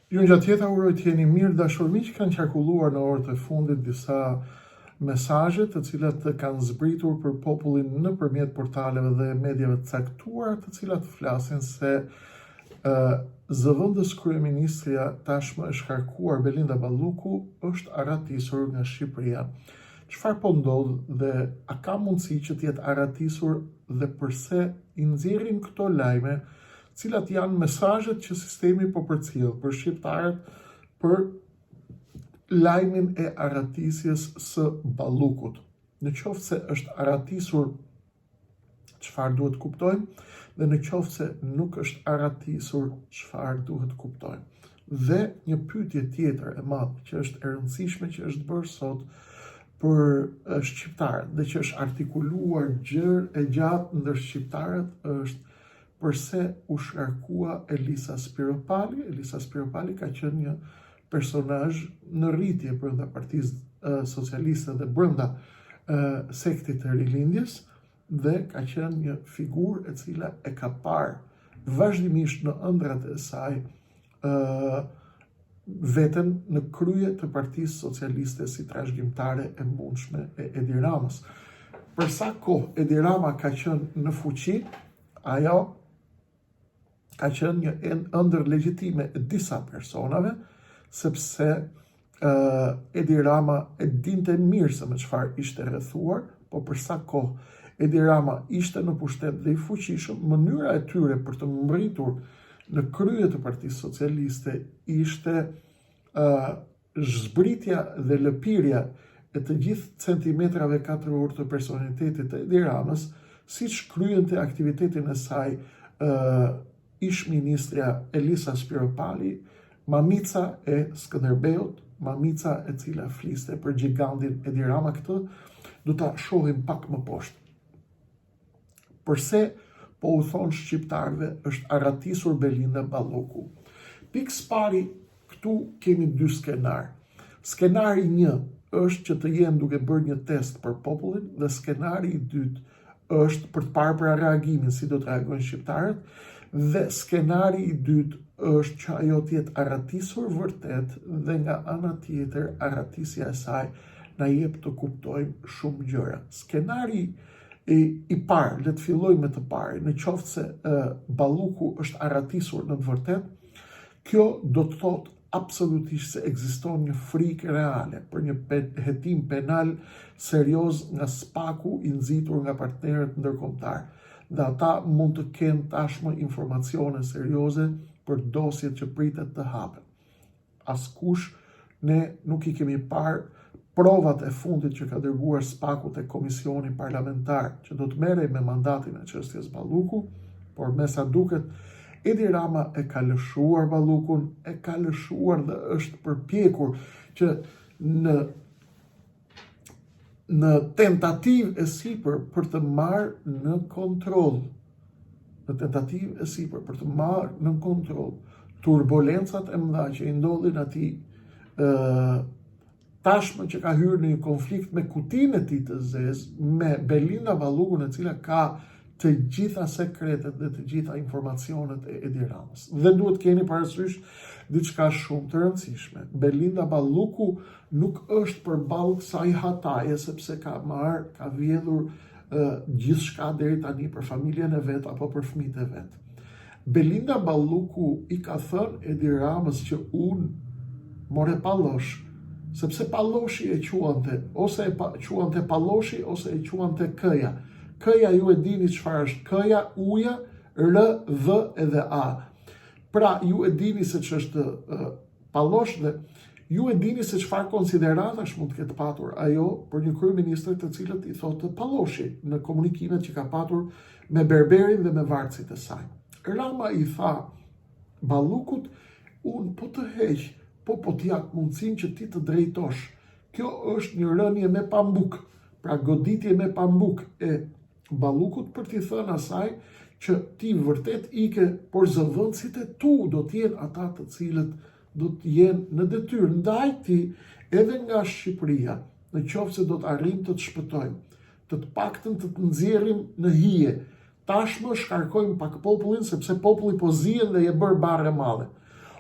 Ju gjatë jeta uroj të jeni mirë, dashur miq, kanë qarkulluar në orët e fundit disa mesazhe të cilat kanë zbritur për popullin nëpërmjet portaleve dhe mediave të caktuara, të cilat flasin se zëvendës kryeministrja tashmë e shkarkuar Belinda Balluku është arratisur nga Shqipëria. Çfarë po ndodh dhe a ka mundësi që të jetë arratisur dhe përse i nxjerrin këto lajme Cilat janë mesazhet që sistemi po përcjell për shqiptarët për lajmin e arratisjes së Ballukut? Në qoftë se është arratisur, çfarë duhet të kuptojmë? Dhe në qoftë se nuk është arratisur, çfarë duhet të kuptojmë? Dhe një pyetje tjetër e madhe që është e rëndësishme që është bërë sot për shqiptarët dhe që është artikuluar gjerë e gjatë ndër shqiptarët është Përse u shkarkua Elisa Spiropali? Elisa Spiropali ka qenë një personazh në rritje brenda Partisë Socialiste dhe brenda sektit të Rilindjes dhe ka qenë një figurë e cila e ka parë vazhdimisht në ëndrrat e saj veten në krye të Partisë Socialiste si trashëgimtare e mundshme e Edi Ramës. Për sa kohë Edi Rama ka qenë në fuqi, ajo ka qenë një ëndërr legjitime e disa personave, sepse uh, Edi Rama e dinte mirë se me çfarë ishte rrethuar, po për sa kohë Edi Rama ishte në pushtet dhe i fuqishëm, mënyra e tyre për të mbërritur në krye të Partisë Socialiste ishte uh, zbritja dhe lëpirja e të gjithë centimetrave katrorë të personalitetit të Edi Ramës, siç kryente aktivitetin e saj uh, ish-ministrja Elisa Spiropali, mamica e Skënderbeut, mamica e cila fliste për gjigandin Edi Rama këtë, do ta shohim pak më poshtë. Përse po u thonë shqiptarëve është arratisur Belinda Balluku? Pikë së pari, këtu kemi dy skenarë. Skenari një është që të jenë duke bërë një test për popullin dhe skenari i dytë është për të parë pra reagimin, si do të reagojnë shqiptarët, dhe skenari i dytë është që ajo të jetë arratisur vërtet dhe nga ana tjetër arratisja e saj na jep të kuptojmë shumë gjëra. Skenari i, i parë, le të fillojmë me të parin, në qoftë se uh, Balluku është arratisur në të vërtetë, kjo do të thotë absolutisht se ekziston një frikë reale për një pe hetim penal serioz nga SPAK-u i nxitur nga partnerët ndërkombëtarë dhe ata mund të kenë tashmë informacione serioze për dosjet që pritet të hapen. Askush ne nuk i kemi parë provat e fundit që ka dërguar SPAK-u te komisioni parlamentar që do të merrej me mandatin e çështjes Balluku, por me sa duket Edi Rama e ka lëshuar Ballukun, e ka lëshuar dhe është përpjekur që në në tentativë e sipër për të marrë në kontroll në tentativë e sipër për të marrë në kontroll turbulencat e mëdha që i ndodhin atij ë tashmë që ka hyrë në një konflikt me kutinë e tij të zezë, me Belinda Ballukun e cila ka të gjitha sekretet dhe të gjitha informacionet e Edi Ramës. Dhe duhet keni parasysh diçka shumë të rëndësishme. Belinda Balluku nuk është përballë kësaj hataje sepse ka marrë, ka vjedhur gjithçka deri tani për familjen e vet apo për fëmijët e vet. Belinda Balluku i ka thënë Edi Ramës që unë more pallosh, sepse palloshi e quante, ose e pa, quante palloshi, ose e quante K-ja. K-ja ju e dini çfarë është K-ja, U-ja, R, V edhe A. Pra ju e dini se ç'është pallosh dhe ju e dini se çfarë konsideratash mund të ketë patur ajo për një kryeministër të cilët i thotë palloshi në komunikimet që ka patur me Berberin dhe me vartësit e saj. Rama i tha Ballukut, unë po të heq, po po të jap mundësinë që ti të drejtosh. Kjo është një rënie me pambuk, pra goditje me pambuk e Ballukut për t'i thënë asaj që ti vërtet ike, por zëvendësit e tu do të jenë ata të cilët do të jenë në detyrë. Ndaj ti edhe nga Shqipëria, në qoftë se do të arrijmë të të shpëtojmë, të të paktën të të nxjerrim në hije, tashmë shkarkojmë pak popullin, sepse populli po zien dhe je bërë barrë e madhe.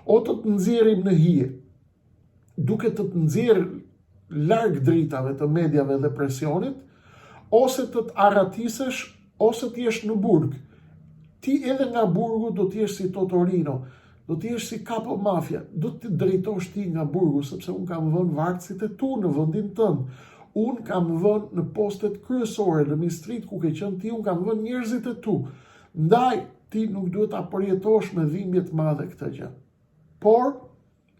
O të të nxjerrim në hije, duke të të nxjerrë larg dritave të mediave dhe presionit, ose të të arratisesh, ose të jesh në burg. Ti edhe nga burgu do të jesh si Toto Riina, do të jesh si kapo mafia, do të drejtosh ti nga burgu, sepse unë kam vënë vartësit e tu në vendin tënd. Unë kam vënë në postet kryesore, në ministritë ku ke qenë ti, unë kam vënë njerëzit e tu. Ndaj, ti nuk duhet ta përjetosh me dhimbje të madhe këtë gjë. Por,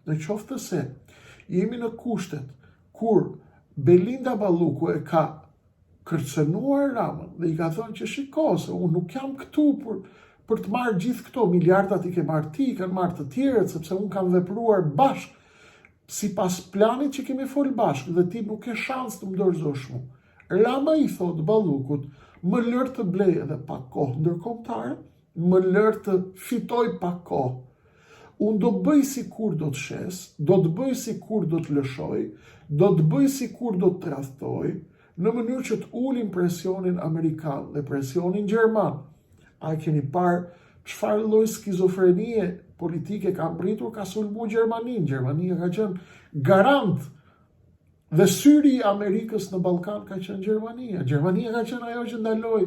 në qoftë se jemi në kushtet kur Belinda Balluku e ka kërcënuar Ramën dhe i ka thënë që shiko se unë nuk jam këtu për për të marrë gjithë këto miliardat i ke marrë ti, i kanë marrë të tjerët, sepse unë kam vepruar bashkë sipas planit që kemi fol bashkë dhe ti nuk ke shans të më dorëzosh mu. Rama i thotë Ballukut, më lër të blej edhe pak kohë ndërkombëtare, më lër të fitoj pak kohë. Unë do bëj sikur do të shes, do të bëj sikur do të lëshoj, do të bëj sikur do të tradhtoj, në mënyrë që të ulim presionin amerikan dhe presionin gjerman. A e keni parë çfarë lloj skizofrenie politike ka mbërritur, ka sulmu Gjermaninë. Gjermania ka qenë garant Dhe syri i Amerikës në Ballkan ka qenë Gjermania. Gjermania ka qenë ajo që ndaloi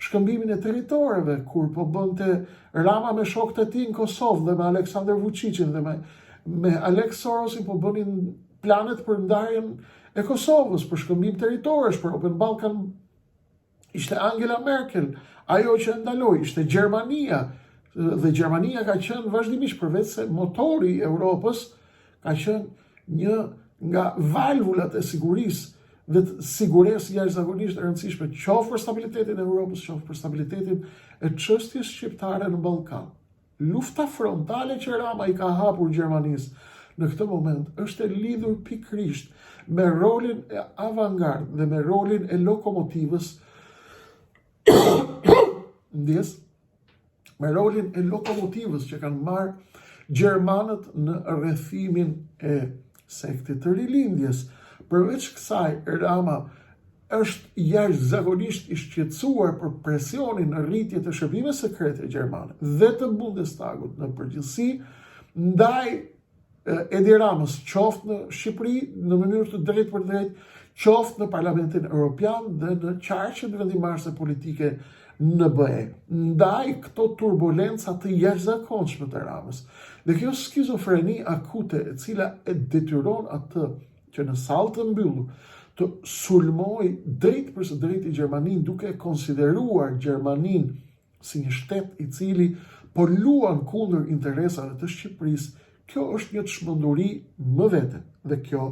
shkëmbimin e territoreve kur po bënte Rama me shokët e tij në Kosovë dhe me Aleksandër Vuçiçin dhe me me Alex Sorosin po bënin planet për ndarjen e Kosovës, për shkëmbim territoresh, për Open Balkan Ishte Angela Merkel, ajo që e ndaloi, ishte Gjermania, dhe Gjermania ka qenë vazhdimisht përveç se motori i Europës, ka qenë një nga valvulat e sigurisë dhe të siguresë jashtëzakonisht e rëndësishme, qoftë për stabilitetin e Europës, qoftë për stabilitetin e çështjes shqiptare në Ballkan. Lufta frontale që Rama i ka hapur Gjermanisë në këtë moment është e lidhur pikërisht me rolin e avangard dhe me rolin e lokomotivës ndjesë, me rolin e lokomotivës që kanë marrë gjermanët në rrethimin e sektit të rilindjes. Përveç kësaj, Rama është jashtëzakonisht i shqetësuar për presionin në rritje të shërbimeve sekrete gjermane dhe të Bundestagut në përgjithësi ndaj Edi Ramës, qoftë në Shqipëri në mënyrë të drejtpërdrejtë, qoftë në Parlamentin Europian dhe në qarqet vendimmarrëse politike në BE. Ndaj këto turbulenca të jashtëzakonshme të Ramës. Dhe kjo skizofreni akute e cila e detyron atë që në sallë të mbyllur të sulmojë drejtpërsëdrejti Gjermaninë duke e konsideruar Gjermaninë si një shtet i cili po luan kundër interesave të Shqipërisë, kjo është një çmenduri më vete dhe kjo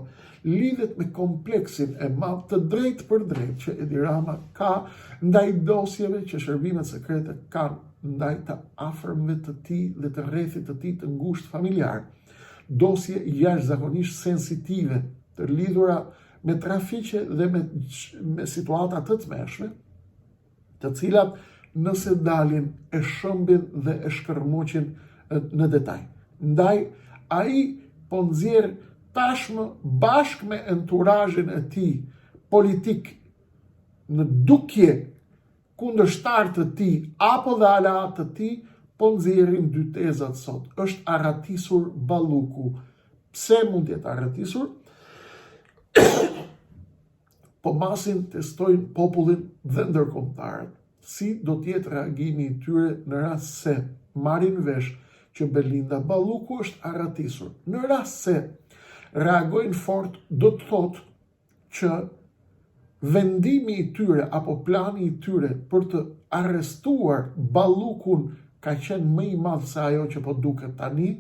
lidhet me kompleksin e madh të drejtpërdrejtë që Edi Rama ka ndaj dosjeve që shërbimet sekrete kanë ndaj të afërmve të tij dhe të rrethit të tij të ngushtë familjar. Dosje jashtëzakonisht sensitive të lidhura me trafiqe dhe me, me situata të tmerrshme, të cilat nëse dalin e shëmbin dhe e shkërmoqin në detaj. Ndaj, ai po nxjerr tashmë bashkë me enturazhin e tij politik në dukje Kundërshtarë të tij apo dhe aleatë të tij po nxjerrin dy tezat sot. Është arratisur Balluku. Pse mund të jetë arratisur? Po masin testojnë popullin dhe ndërkombëtarët. Si do të jetë reagimi i tyre në rast se marrin vesh që Belinda Balluku është arratisur? Në rast se reagojnë fort, do të thotë që vendimi i tyre apo plani i tyre për të arrestuar Ballukun ka qenë më i madh se ajo që po duket tani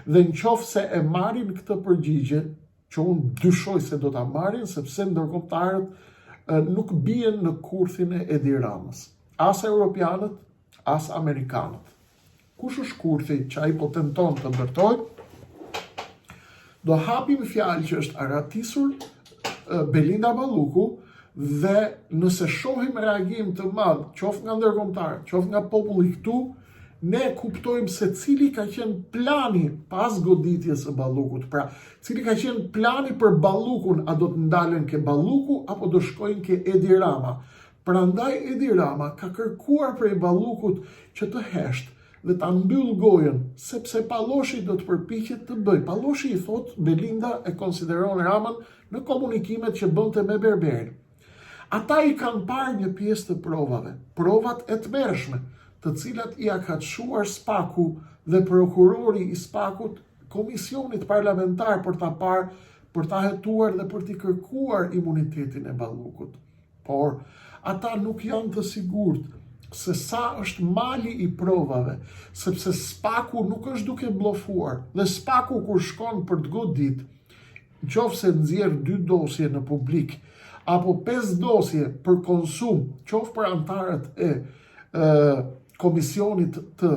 dhe në qoftë se e marrin këtë përgjigje, që unë dyshoj se do ta marrin, sepse ndërkombëtarët nuk bien në kurthin e Edi Ramës, as europianët, as amerikanët. Kush është kurthi që ai po tenton të ndërtojë? Do hapim fjalë që është arratisur Belinda Balluku dhe nëse shohim reagim të madh, qoftë nga ndërkombëtarët, qoftë nga populli këtu, ne kuptojmë se cili ka qenë plani pas goditjes së Ballukut. Pra, cili ka qenë plani për Ballukun, a do të ndalen ke Balluku apo do shkojnë ke Edi Rama? Prandaj Edi Rama ka kërkuar prej Ballukut që të heshtë. dhe ta mbyllë gojën, sepse Palloshi do të përpiqet të bëjë. Palloshi i thotë Belinda e konsideron Ramën në komunikimet që bënte me Berberin. Ata i kanë parë një pjesë të provave, provat e tmerrshme, të cilat ia ka çuar SPAK-u dhe prokurori i SPAK-ut Komisionit Parlamentar për ta parë, për ta hetuar dhe për t'i kërkuar imunitetin e Ballukut. Por, ata nuk janë të sigurt se sa është mali i provave, sepse SPAK-u nuk është duke bllofuar dhe SPAK-u kur shkon për të godit, Në qoftë se nxjerr dy dosje në publik, apo pesë dosje për konsum, qoftë për anëtarët e, e komisionit të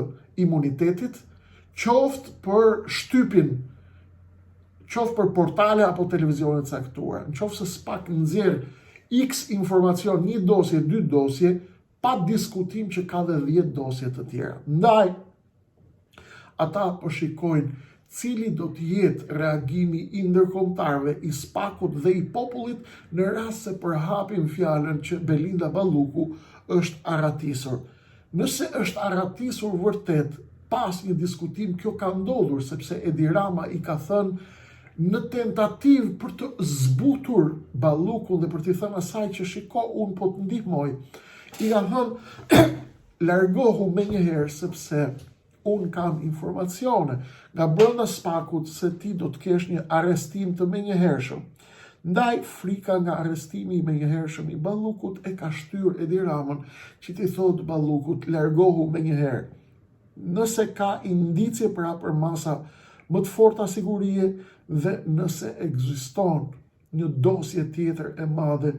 imunitetit, qoftë për shtypin, qoftë për portale apo televizione të caktuara. Në qoftë se SPAK nxjerr X informacion, një dosje, dy dosje, pa diskutim që ka dhe 10 dosje të tjera. Ndaj, Ata po shikojnë cili do të jetë reagimi i ndërkombëtarëve, i SPAK-ut dhe i popullit në rast se përhapin fjalën që Belinda Balluku është arratisur. Nëse është arratisur vërtet, pa asnjë diskutim kjo ka ndodhur, sepse Edi Rama i ka thënë në tentativë për të zbutur Ballukun dhe për t'i thënë asaj që shiko unë po të ndihmoj, i ka thënë Largohu menjëherë sepse unë kam informacione nga brenda SPAK-ut se ti do të kesh një arrestim të menjëhershëm. Ndaj frika nga arrestimi i menjëhershëm i Ballukut e ka shtyrë Edi Ramën që t'i thotë Ballukut largohu menjëherë. Nëse ka indicie pra për masa më të forta sigurie dhe nëse ekziston një dosje tjetër e madhe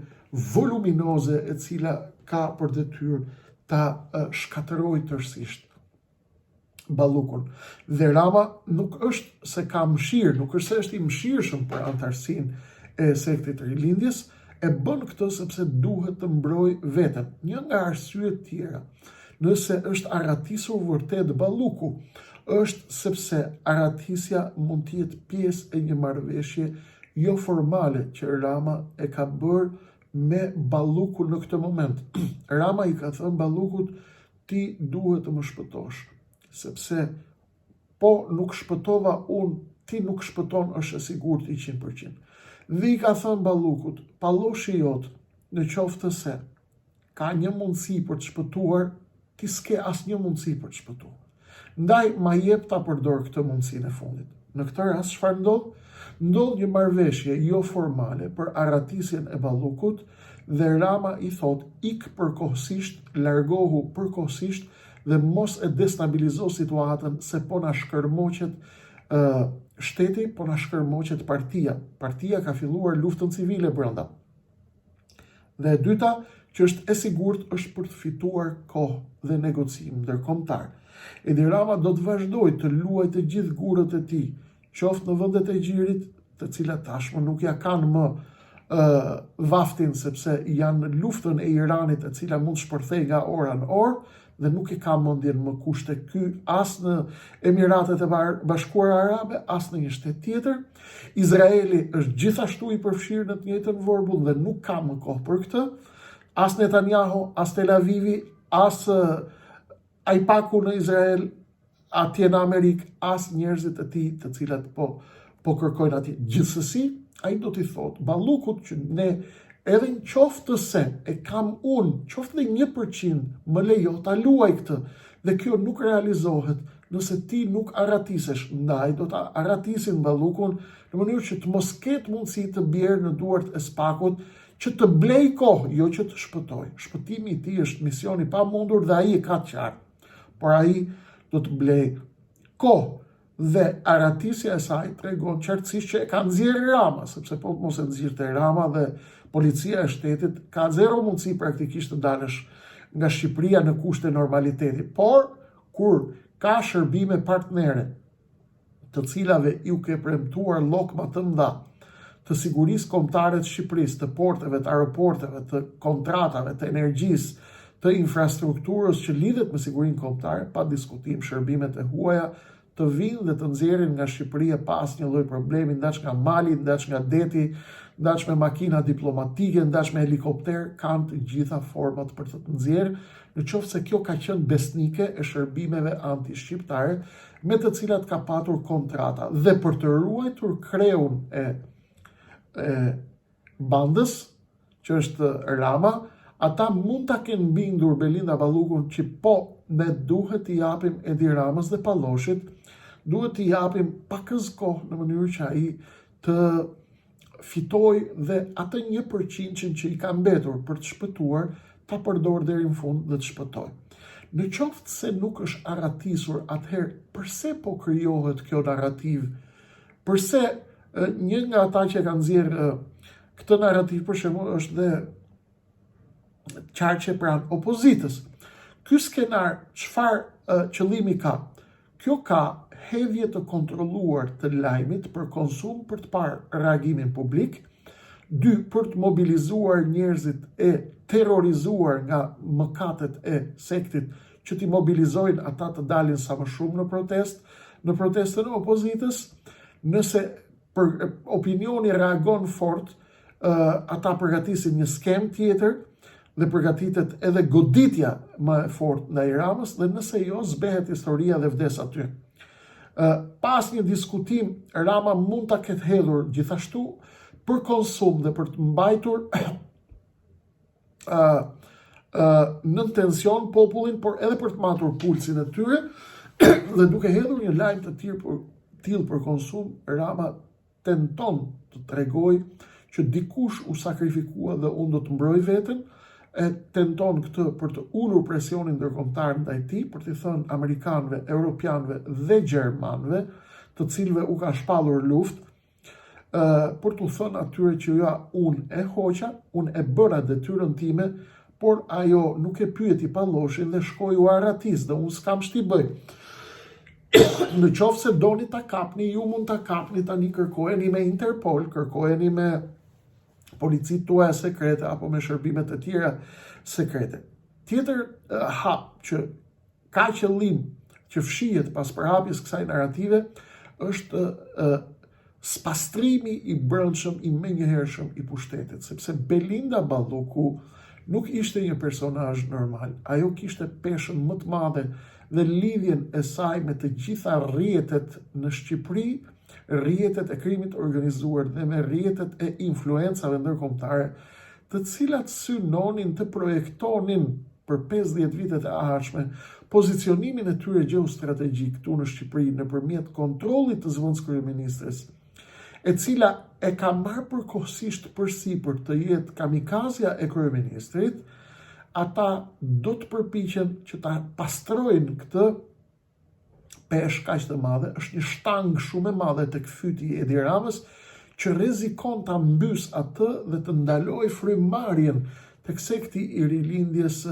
voluminoze e cila ka për detyrë ta shkatërrojë tërësisht Ballukun. Dhe Rama nuk është se ka mëshirë, nuk është se është i mëshirshëm për anëtarësinë e sektit të rilindjes, e bën këtë sepse duhet të mbrojë veten. Një nga arsyet tjera, nëse është arratisur vërtet Balluku, është sepse arratisja mund të jetë pjesë e një marrëveshje jo formale që Rama e ka bërë me Ballukun në këtë moment. Rama i ka thënë Ballukut ti duhet të më shpëtosh, sepse po nuk shpëtova unë, ti nuk shpëton është e sigurt 100%. Dhe i ka thënë Ballukut, Palloshi jot, në qoftë se ka një mundësi për të shpëtuar, ti s'ke asnjë mundësi për të shpëtuar. Ndaj ma jep ta përdor këtë mundësinë e fundit. Në këtë rast çfarë ndodh? Ndodh një marrëveshje jo formale për arratisjen e Ballukut dhe Rama i thotë ik përkohësisht, largohu përkohësisht dhe mos e destabilizo situatën se po na shkërmoqet ë shteti, po na shkërmoqet partia. Partia ka filluar luftën civile brenda. Dhe e dyta, që është e sigurt, është për të fituar kohë dhe negocim ndërkombëtar. Edi Rama do të vazhdojë të luajë të gjithë gurët e tij, qoftë në vendet e gjirit, të cilat tashmë nuk ia kanë më ë vaftin sepse janë në luftën e Iranit e cila mund të shpërthejë nga ora në orë dhe nuk e ka mendjen më kush te ky as në Emiratet e Bashkuara Arabe, as në një shtet tjetër. Izraeli është gjithashtu i përfshirë në të njëjtën vorbull dhe nuk ka më kohë për këtë. As Netanyahu, as Tel Avivi, as AIPAC-u në Izrael, atje në Amerikë, as njerëzit e tij të cilat po po kërkojnë atje. Gjithsesi, ai do t'i thotë Ballukut që ne edhe në qoftë se e kam unë, qoftë dhe 1%, më lejo ta luaj këtë, dhe kjo nuk realizohet nëse ti nuk arratisesh, ndaj do ta arratisin Ballukun në mënyrë që të mos ketë mundësi të bjerë në duart e SPAK-ut, që të blejë kohë, jo që të shpëtojë. Shpëtimi i tij është mision i pamundur dhe ai e ka të qartë. Por ai do të blejë kohë dhe arratisja e saj tregon qartësisht që e ka nxjerrë Rama, sepse po mos e nxirrte Rama dhe policia e shtetit ka zero mundësi praktikisht të dalësh nga Shqipëria në kushte normaliteti. Por kur ka shërbime partnere të cilave iu ke premtuar llokma të mëdha të sigurisë kombëtare të Shqipërisë, të porteve, të aeroporteve, të kontratave, të energjisë, të infrastrukturës që lidhet me sigurinë kombëtare, pa diskutim shërbimet e huaja të vijnë dhe të nxjerrin nga Shqipëria pa asnjë lloj problemi, ndaç nga mali, ndaç nga deti, ndaç me makina diplomatike, ndaç me helikopter, kanë të gjitha format për të të nxjerrë, në qoftë se kjo ka qenë besnike e shërbimeve anti-shqiptare, me të cilat ka patur kontrata dhe për të ruajtur kreun e, e bandës, që është Rama, ata mund ta kenë bindur Belinda Ballukun që po, ne duhet t'i japim Edi Ramës dhe Palloshit, duhet t'i japim pakëz kohë në mënyrë që ai të fitojë dhe atë 1%-shin që i ka mbetur për të shpëtuar, ta përdorë deri në fund dhe të shpëtojë. Në qoftë se nuk është arratisur, atëherë përse po krijohet kjo narrativë? Përse një nga ata që e kanë nxjerrë këtë narrativë për shembull është dhe qarqe pranë opozitës. Ky skenar çfarë qëllimi ka? Kjo ka hedhje të kontrolluar të lajmit për konsum për të parë reagimin publik, dy për të mobilizuar njerëzit e terrorizuar nga mëkatet e sektit që t'i mobilizojnë ata të dalin sa më shumë në protestë, në protestën e opozitës, nëse për opinioni reagon fort, ata përgatisin një skemë tjetër dhe përgatitet edhe goditja më e fortë ndaj Ramës dhe nëse jo zbehet historia dhe vdes aty. Pa asnjë diskutim Rama mund ta ketë hedhur gjithashtu për konsum dhe për të mbajtur uh, uh, nën tension popullin, por edhe për të matur pulsin e tyre dhe duke hedhur një lajm të tillë për tillë për konsum, Rama tenton të tregojë që dikush u sakrifikua dhe unë do të mbroj veten, e tenton këtë për të ulur presionin ndërkombëtar ndaj tij, për t'i thënë amerikanëve, europianëve dhe gjermanëve, të cilëve u ka shpallur luftë, për t'u thënë atyre që ja unë e hoqa, unë e bëra detyrën time, por ajo nuk e pyeti Palloshin dhe shkoi u arratis dhe unë s'kam ç't'i bëj. Në qoftë se doni ta kapni, ju mund ta kapni tani kërkojeni me Interpol, kërkojeni me policitë tuaja sekrete apo me shërbimet e tjera sekrete. Tjetër hap që ka qëllim që fshihet pas përhapjes kësaj narrative është spastrimi i brendshëm i menjëhershëm i pushtetit, sepse Belinda Balluku nuk ishte një personazh normal. Ajo kishte peshën më të madhe dhe lidhjen e saj me të gjitha rrjetet në Shqipëri, rrjetet e krimit të organizuar dhe me rrjetet e influencave ndërkombëtare, të cilat synonin të projektonin për 50 vitet e ardhshme pozicionimin e tyre gjeostrategjik këtu në Shqipëri nëpërmjet kontrollit të zëvendëskryeministres, e cila e ka marrë përkohësisht përsipër të jetë kamikazja e kryeministrit, ata do të përpiqen që ta pastrojnë këtë peshë kaq të madhe, është një shtangë shumë e madhe tek fyti i Edi Ramës që rrezikon ta mbysë atë dhe të ndalojë frymëmarrjen tek sekti i rilindjes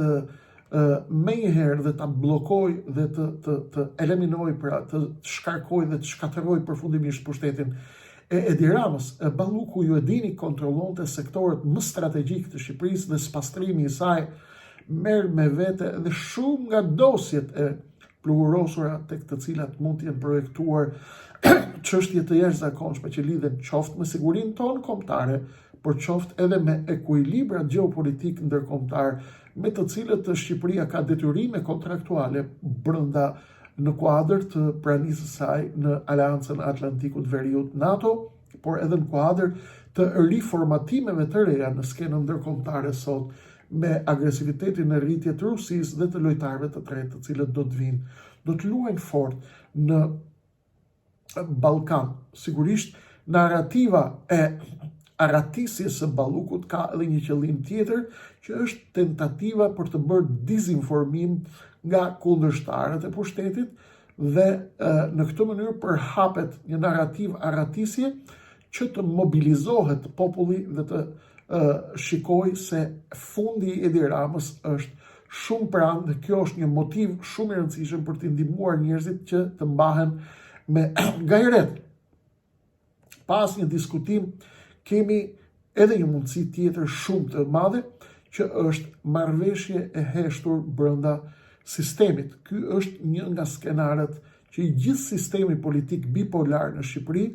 menjëherë dhe ta bllokojë dhe të të të eliminojë pra të shkarkojë dhe të shkatërrojë përfundimisht pushtetin e Edi Ramës. Balluku ju e dini kontrollonte sektorët më strategjikë të Shqipërisë dhe spastrimi i saj merr me vete edhe shumë nga dosjet e pluhurosura tek të cilat mund të jenë projektuar çështje të jashtëzakonshme që lidhen qoftë me sigurinë tonë kombëtare, por qoftë edhe me ekuilibrat gjeopolitikë ndërkombëtarë me të cilët Shqipëria ka detyrime kontraktuale brenda në kuadër të pranisë së saj në Aleancën e Atlantikut Veriut NATO, por edhe në kuadër të riformatimeve të reja në skenën ndërkombëtare sot me agresivitetin në rritje të Rusisë dhe të lojtarëve të tretë, të cilët do të vijnë, do të luajnë fort në Ballkan. Sigurisht, narrativa e arratisjes së Ballukut ka edhe një qëllim tjetër, që është tentativa për të bërë dezinformim nga kundërshtarët e pushtetit dhe në këtë mënyrë përhapet një narrativë arratisje që të mobilizohet populli dhe të shikojë se fundi i Edi Ramës është shumë pranë dhe kjo është një motiv shumë i rëndësishëm për t'i ndihmuar njerëzit që të mbahen me gajret. Pa asnjë diskutim, kemi edhe një mundësi tjetër shumë të madhe, që është marrëveshje e heshtur brenda sistemit. Ky është një nga skenarët që i gjithë sistemi politik bipolar në Shqipëri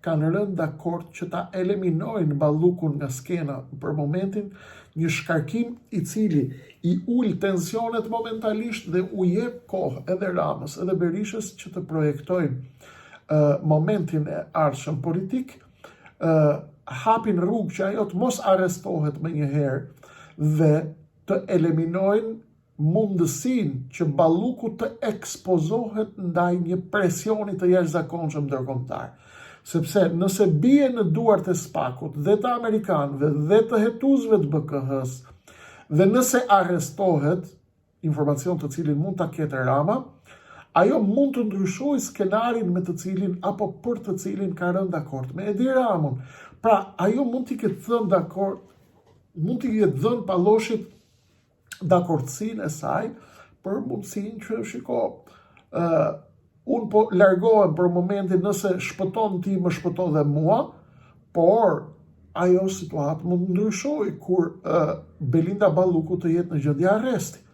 kanë rënë dakord që ta eliminojnë Ballukun nga skena për momentin, një shkarkim i cili i ul tensionet momentalisht dhe u jep kohë edhe Ramës edhe Berishës që të projektojnë uh, momentin e ardhshëm politik, uh, hapin rrugë që ajo të mos arrestohet menjëherë dhe të eliminojnë mundësinë që Balluku të ekspozohet ndaj një presioni të jashtëzakonshëm ndërkombëtar. Sepse nëse bie në duart e SPAK-ut dhe të amerikanëve dhe të hetuesve të BKH-së dhe nëse arrestohet, informacion të cilin mund ta ketë Rama, ajo mund të ndryshojë skenarin me të cilin apo për të cilin ka rënë dakord me Edi Ramën. Pra, ajo mund t'i ketë thënë dakord, mund t'i ketë dhënë Palloshit dakordësinë e saj për mundësinë që shiko, ë uh, unë po largohem për momentin nëse shpëton ti më shpëton dhe mua, por ajo situatë mund të ndryshojë kur uh, Belinda Balluku të jetë në gjendje arresti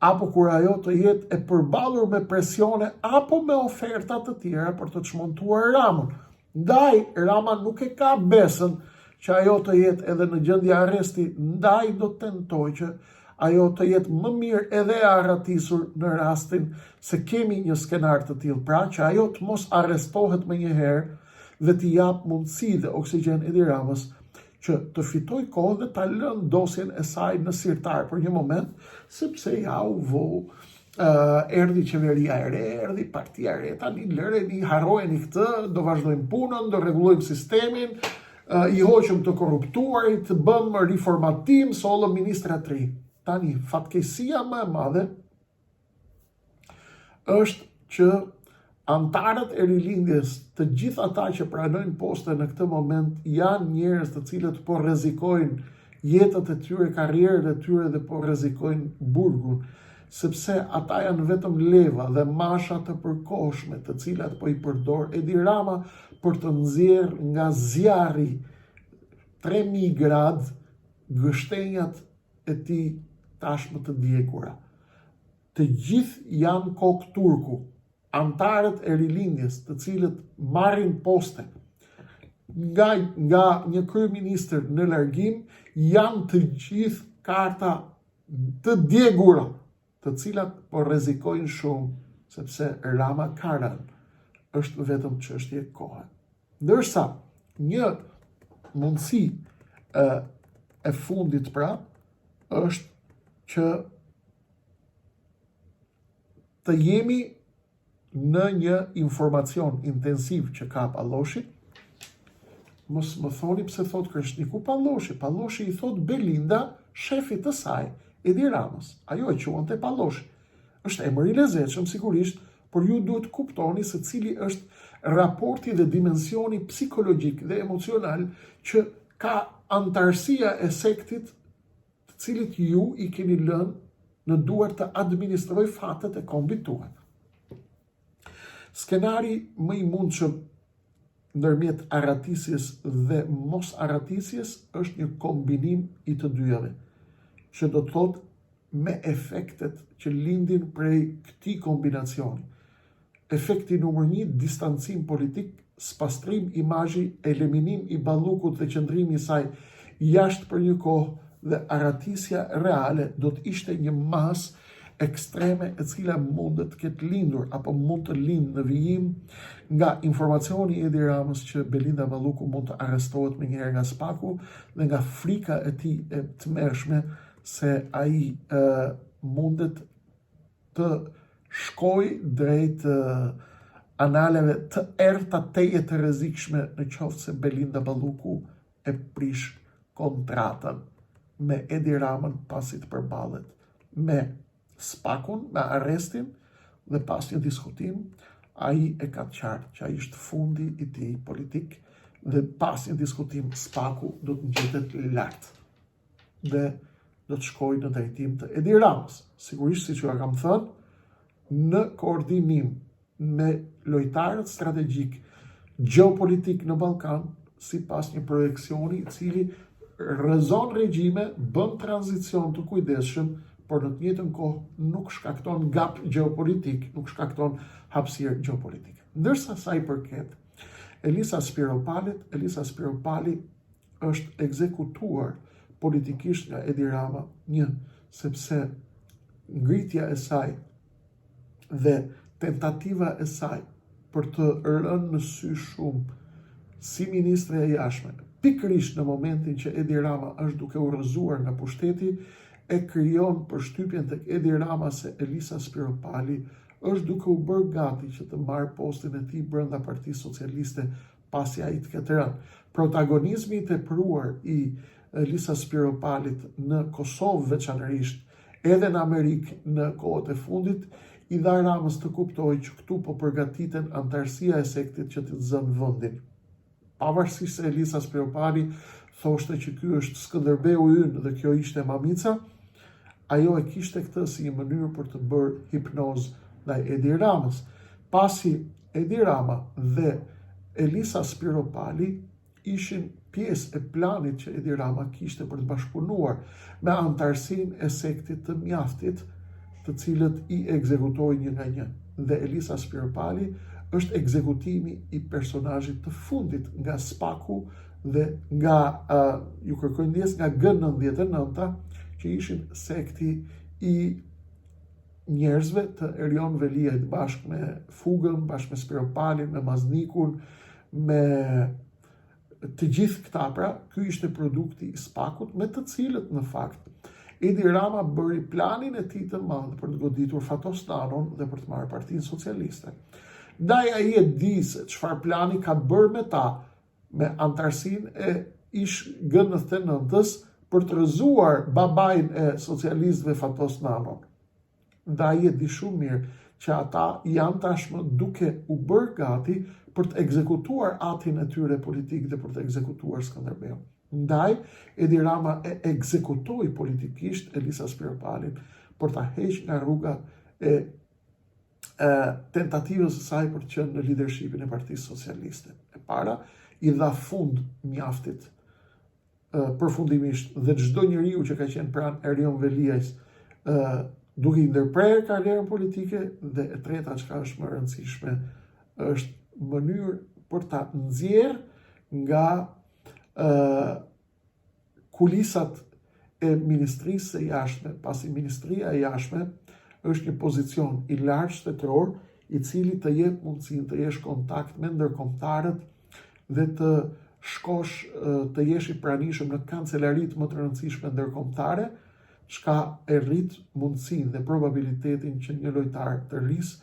apo kur ajo të jetë e përballur me presione apo me oferta të tjera për të çmontuar Ramën. Ndaj, Rama nuk e ka besën që ajo të jetë edhe në gjendje arresti, ndaj do të tentojë që ajo të jetë më mirë edhe e arratisur në rastin se kemi një skenar të tillë, pra që ajo të mos arrestohet menjëherë dhe t'i japë mundësi dhe oksigjen Edi Ramës që të fitojë kohë dhe ta lënë dosjen e saj në sirtar për një moment, sepse ja u vu uh, erdhi qeveria e re, erdhi partia e re, tani lëreni, harrojeni këtë, do vazhdojmë punën, do rregullojmë sistemin, uh, i hoqëm të korruptuarit, bëmë riformatim, sollëm ministra të rinj. Tani, fatkeqësia më e madhe është që anëtarët e rilindjes, të gjithë ata që pranojnë poste në këtë moment, janë njerëz të cilët po rrezikojnë jetët e tyre, karrierët e tyre dhe po rrezikojnë burgun, sepse ata janë vetëm leva dhe masha të përkohshme, të cilat po i përdor Edi Rama për të nxjerrë nga zjarri 3000 gradë gështenjat e tij tashmë të djegura. Të gjithë janë kokë turku, anëtarët e rilindjes, të cilët marrin poste nga nga një kryeministër në largim, janë të gjithë karta të djegura, të cilat po rrezikojnë shumë, sepse Rama ka rënë. Është vetëm çështje kohe. Ndërsa një mundësi e, e fundit pra është që të jemi në një informacion intensiv që ka Palloshi, mos më thoni pse thotë Kreshniku Palloshi, Palloshi i thotë Belinda shefit të saj, Edi Ramës, ajo e quante Palloshi. Është emër i lezetshëm sigurisht, por ju duhet të kuptoni se cili është raporti dhe dimensioni psikologjik dhe emocional që ka anëtarësia e sektit të cilit ju i keni lënë në duar të administrojë fatet e kombit tuaj. Skenari më i mundshëm ndërmjet arratisjes dhe mos arratisjes është një kombinim i të dyjave, që do të thotë me efektet që lindin prej këtij kombinacioni. Efekti numër 1, distancim politik, spastrim imazhi, eliminim i Ballukut dhe qëndrimi i saj jashtë për një kohë dhe arratisja reale do të ishte një masë ekstreme e cila mundet të ketë lindur apo mund të lindë në vijim nga informacioni i Edi Ramës që Belinda Balluku mund të arrestohet menjëherë nga SPAK-u dhe nga frika e tij e tmerrshme se ai e, mundet të shkojë drejt analeve të errëta tejet të rrezikshme në qoftë se Belinda Balluku e prish kontratën me Edi Ramën pasi të përballet me SPAK-un, me arrestin dhe pas një diskutim, ai e ka të qartë që ai është fundi i tij politik dhe pas një diskutim SPAK-u do të ngjitet lart dhe do të shkojë në drejtim të Edi Ramës. Sigurisht, siç jua kam thënë, në koordinim me lojtarët strategjikë gjeopolitikë në Ballkan, sipas një projeksioni i cili rrëzon regjime, bën tranzicion të kujdesshëm por në të njëjtën kohë nuk shkakton gap gjeopolitik, nuk shkakton hapësirë gjeopolitike. Ndërsa sa i përket Elisa Spiropalit, Elisa Spiropali është ekzekutuar politikisht nga Edi Rama, një, sepse ngritja e saj dhe tentativa e saj për të rënë në sy shumë si ministre e jashtme, pikërisht në momentin që Edi Rama është duke u rrëzuar nga pushteti, e krijon përshtypjen tek Edi Rama se Elisa Spiropali është duke u bërë gati që të marrë postin e tij brenda Partisë Socialiste pasi ai të ketë rënë. Protagonizmi i tepruar i Elisa Spiropalit në Kosovë veçanërisht, edhe në Amerikë në kohët e fundit, i dha Ramës të kuptojë që këtu po përgatiten anëtarësia e sektit që t'i zënë vendin. Pavarësisht se Elisa Spiropali thoshte që ky është Skënderbeu ynë dhe kjo ishte Mamica, ajo e kishte këtë si një mënyrë për të bërë hipnozë ndaj Edi Ramës. Pasi Edi Rama dhe Elisa Spiropali ishin pjesë e planit që Edi Rama kishte për të bashkëpunuar me anëtarësinë e sektit të mjaftit, të cilët i ekzekutoi një nga një. Dhe Elisa Spiropali është ekzekutimi i personazhit të fundit nga SPAK-u dhe nga, uh, ju kërkoj ndjesë, nga G99-a, që ishin sekti i njerëzve të Erion Veliajt bashkë me Fugën, bashkë me Spiropalin, me Maznikun, me të gjithë këta pra, ky ishte produkti i SPAK-ut me të cilët në fakt Edi Rama bëri planin e tij të madh për të goditur Fatos Nanon dhe për të marrë Partinë Socialiste. Ndaj ai e di se çfarë plani ka bërë me ta, me anëtarësinë e ish G99-s për të rrëzuar babain e socialistëve Fatos Nanon. Dhe ai e di shumë mirë që ata janë tashmë duke u bërë gati për të ekzekutuar atin e tyre politik dhe për të ekzekutuar Skënderbeun. Ndaj, Edi Rama e ekzekutoi politikisht Elisa Spiropalin për ta heq nga rruga e e tentativës së saj për të qenë në lidershipin e Partisë Socialiste. E para, i dha fund mjaftit përfundimisht dhe çdo njeriu që ka qenë pranë Erion Veliajs duke i ndërprerë karrierën politike dhe e treta çka është më e rëndësishme është mënyrë për ta nxjerrë nga ë kulisat e Ministrisë së Jashtme, pasi Ministria e Jashtme është një pozicion i lartë shtetëror, i cili të jep mundësinë të jesh kontakt me ndërkombëtarët dhe të shkosh të jesh i pranishëm në kancelaritë më të rëndësishme ndërkombëtare, çka e rrit mundësinë dhe probabilitetin që një lojtar të rrisë,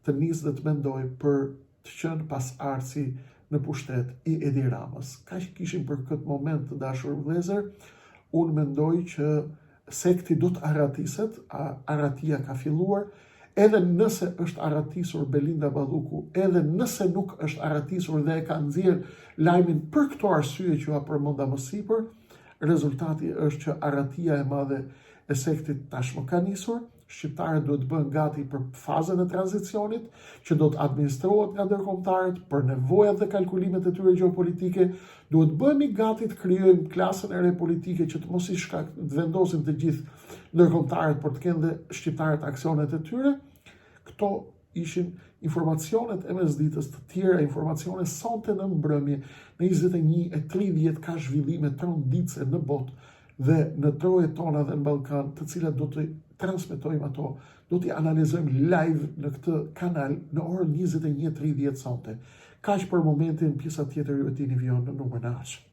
të nisë dhe të mendojë për të qenë pasardhësi në pushtet i Edi Ramës. Kaq kishim për këtë moment të dashur vëllezër. Unë mendoj që sekti do të arratiset, arratia ka filluar, edhe nëse është arratisur Belinda Balluku, edhe nëse nuk është arratisur dhe e ka nxjerrë lajmin për këto arsye që jua përmenda më sipër, rezultati është që arratia e madhe e sektit tashmë ka nisur, Shqiptarët duhet të bëhen gati për fazën e tranzicionit, që do të administrohet nga ndërkombëtarët për nevojat dhe kalkulimet e tyre gjeopolitike, duhet të bëhemi gati të krijojmë klasën e re politike që të mos i shkak të vendosin të gjithë ndërkombëtarët, por të kenë dhe shqiptarët aksionet e tyre. Këto ishin informacionet e mesditës, të tjera informacione sonte në mbrëmje në 21:30 ka zhvillime tronditëse në botë dhe në trojet tona dhe në Ballkan, të cilat do të transmetojmë ato, do t'i analizojmë live në këtë kanal në orën 21:30 sonte. Kaq për momentin, pjesa tjetër ju e dini vijon në numrin e ardhshëm.